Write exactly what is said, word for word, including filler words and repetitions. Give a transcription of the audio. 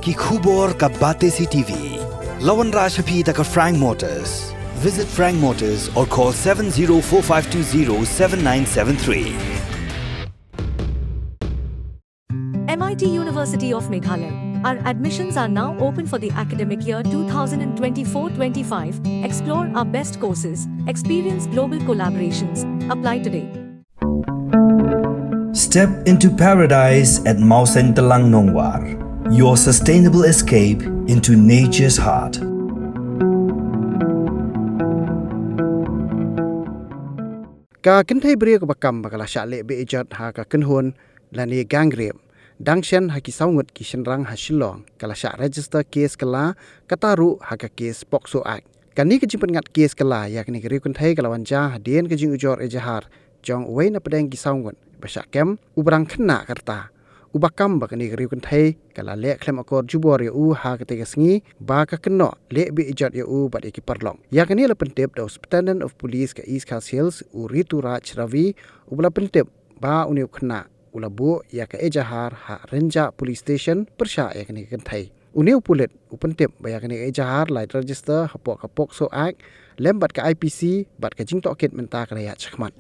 Ki khubor ka Batesi T V. La wanrah sha phi da ka Frank Motors. Visit Frank Motors or call seven zero four five two zero seven nine seven three. M I T University of Meghalaya. Our admissions are now open for the academic year two thousand twenty-four twenty-five. Explore our best courses, experience global collaborations. Apply today. Step into paradise at Mawsyntelang Nongwar. Your sustainable escape into nature's heart. Ka kynthei briew kaba kam ba ka la shah leh beh ijot ha ka kynhun lane gang rape. Dang shen ha ki saw ngut ki shynrang ha Shillong ka la shah register case kylla, kata ruh ha ka case POCSO Act. Kane ka jingpynïaid case kylla ïa kane ka riew kynthei ka la wan jia hadien ka jingujor ejahar jong uwei na pdeng ki saw ngut ba shah kem, uba dang khynnah ka rta. Uba kam ba kane ka riew kynthei ka la leh khlem akor jubor ïa u ha katei ka sngi, ba ka kynnoh leh beh ijot ïa u bad ïa ki paralok. Ïa kane la pyntip da u Superintendent of Police ka East Khasi Hills, u Rituraj Ravi, uba la pyntip ba une u khynnah u la buh ïa ka ejahar ha Rynjah Police Station pyrshah ïa kane ka kynthei. Une u pulit u pyntip ba ïa kane ka ejahar la register hapoh ka POCSO Act lem bad ka I P C bad ka jingtohkit mynta ka la ïaid shakhmat.